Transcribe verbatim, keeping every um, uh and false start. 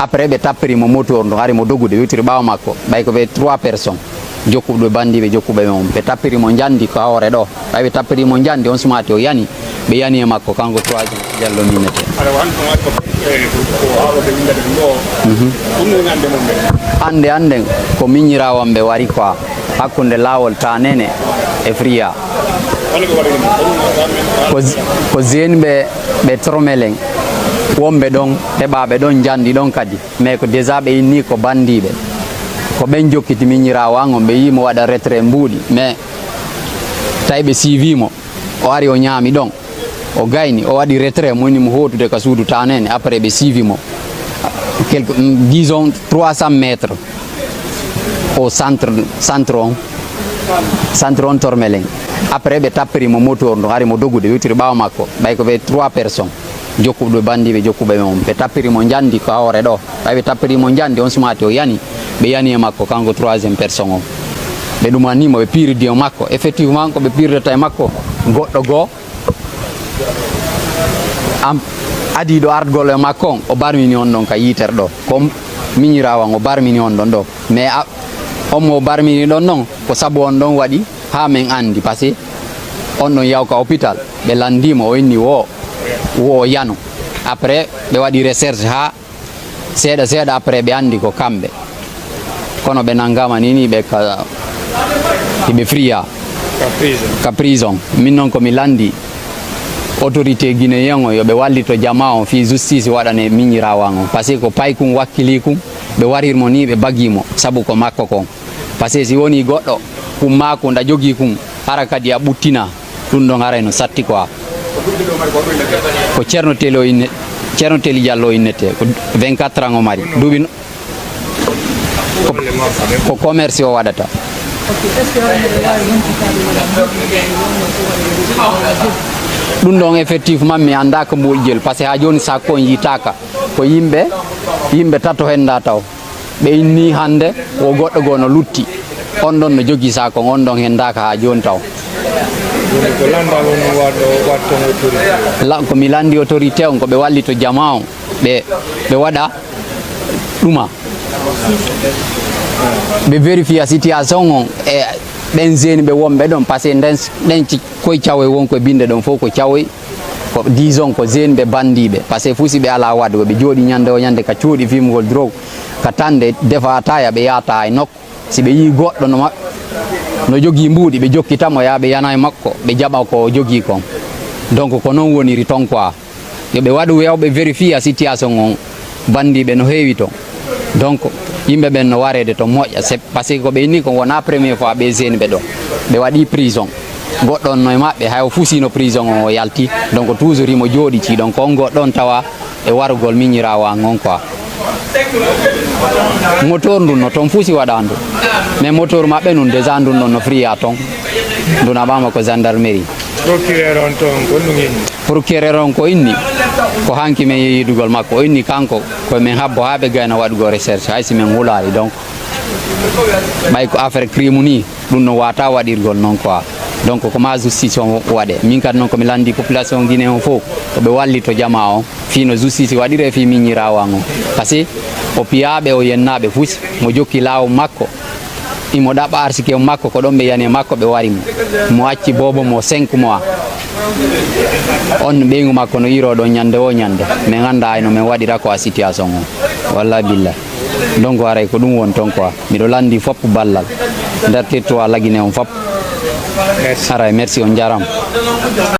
Après, ɓe tappiri mo moteur, ndu hari mo dogude, wewtiri ɓaawo makko. Ɓay ko ɓe trois personnes. Jokkuɓe bandiiɓe, jokkuɓe mo. Ɓe tappiri mo njandi ko hoore ɗo. Ɓay ɓe tappiri mo njandi, on sumaati o yani. Ɓe yani e makko, kanko troisième Diallo minete. Aɗa wano ɗum waɗi ko, eh, ko haaloɓe winndata ɗum ɗo. Mhm. Ɗum woni annde mum ɓe. Annde, annde ko miñiraawo am ɓe wari quoi, hakkunde laawol Tanene e Friya. Wano ko waɗi ɗum, ko ɗum woni ko, ko zeni ɓe, ɓe Tromelen, wonɓe ɗon, heɓaaɓe ɗon, njandi ɗon kadi. Mais ko déjà ɓe inni ko bandiiɓe. Ko ɓen jokkiti miñiraawo an on, ɓe yii mo waɗa retrait mbuuɗi. Mais tawi ɓe suivi mo, o ari o ñaami ɗon. O gayni, o waɗi retrait, mo woni mo hootude ka suudu Tanene. Après ɓe suivi mo. Quelque, mm, disons trois cents mètres au centre, centre on, centre on Tormelen. Après ɓe tappiri mo moteur ndu, ari mo dogude, wewtiri ɓaawo makko. Ɓay ko ɓe trois personnes. Jokkuɓe bandiiɓe, jokkuɓe mo. Ɓe tappiri mo njandi ko hoore ɗo. Ɓay ɓe tappiri mo njandi, on sumaati o yani. Ɓe yani e makko, kanko troisième personne o. Ɓe ɗumani mo, ɓe piiridi e makko. Effectivement, ko ɓe piirdata e makko, goɗɗo goo am, adiiɗo artgol e makko on, o barmini on ɗon ka yitere ɗo. Ko miñiraawo an, o barmini on ɗon ɗo. Mais a, on mo barmini ɗon ɗon, ko sabu on ɗon waɗi haa men anndi. Parce que on ɗon yaw ka hôpital, ɓe lanndii mo, o inni wo, wo o yano. Après, ɓe waɗi recherche haa seeɗa seeɗa, après ɓe anndi ko kamɓe. Kono ɓe nanngaama ni, ni ɓe ka, hiɓe friya. Ka prison. Ka prison. Min noon ko mi lanndi autorité guinéen o, yo ɓe wallito jamaa on fii justice waɗane miñiraawo an on. Parce que ko paykun wakkilii kun, ɓe warir mo ni, ɓe bagii mo, sabu ko makko kon. Parce que si woni goɗɗo, kun maa kun, nda jogii kun, hara kadi a ɓuttina, ɗum ɗon haray no satti quoi. Ko Ceerno Teli o inne-, Ceerno Teli Jallo o innete, ko vingt-quatre ans o mari. Duuɓi no-, ko, ko commerce o waɗata. Ɗum ɗon effectivement mi anndaa ko mboɗi jel, parce que haa jooni sakko on yitaaka. Ko yimɓe, yimɓe tato hennda taw. Ɓe inni hannde wo goɗɗo goo no lutti. On ɗon no jogii saako, on ɗon henndaaka haa jooni taw. Woni ko lanndal on waɗɗo, waɗton autorité? La, ko mi lanndi autorité on, ko ɓe wallito jamaa on. Ɓe, ɓe waɗa ɗuma. Ɓe vérifiya situation on e ɓen jeune ɓe wonɓe ɗon, parce que nden, ɗen ci-, koye cawoy won koye binnde ɗon fof ko cawoy. Ko, disons, ko jeune ɓe bandiiɓe, parce que fuu si ɓe alaa waɗugo, ɓe jooɗi ñande o ñande ka cuuɗi fimgol drogue, ka tande defa ataya, ɓe yahata hay nokku. Si ɓe yii goɗɗo no maɓɓe, no jogii mbuuɗi, ɓe jokkita mo, yaa ɓe yana e makko, ɓe jaɓa ko o jogii kon. Donc, ko non woniri ton quoi. Yo ɓe waɗu, yo ɓe vérifier situation on. Bandiiɓe no heewi ton. Donc, yimɓe ɓen no wareede ton moƴƴa. C'est parce que ko ɓe inni kon wonaa première fois ɓe jeune ɓe ɗo. Ɓe waɗi prison. Goɗɗo on no e maɓɓe, hay o fusino prison on, o yalti. Donc, toujours himo jooɗi ci ɗon. Ko on goɗɗo on tawa e warugol miñiraawo an on quoi. Moteur ndun no ton fusi waɗa ndun. Mais moteur maɓɓe ndun déjà ndun ɗon no friya ton. Ndun aɓama ko gendarmerie. Procureur on ton, ko ɗum inni? Procureur on ko inni? Ko hanki men yehi yiidugol makko. O inni kanko, ko men habbo haa ɓe gayna waɗugol recherche, hay si men hulaali. Donc, ɓay ko affaire crime ni, ɗum no wata waɗirgol non quoi. Donc, ko ma justice on waɗe. Min kadi noon ko mi lanndi population Guinée on fof, ko ɓe wallito jamaa on, fii no justice waɗire fii miñiraawo an on. Parce que o piyaaɓe, o yennaaɓe fusi, mo jokki laawol makko. Imo ɗaɓɓa arsike makko, ko ɗon ɓe yani e makko, ɓe wari mo. Mo acci boobo mo cinq mois. On ɓeyngu makko no iiroo ɗon ñande o ñande. Min anndaa hay no min waɗira ko a situation o. Wallahi billahi. Donc haray ko ɗum won ton quoi. Miɗo lanndi fop ballal. Nder territoire Lagine on fop. Merci. Haray merci, on njaaraama.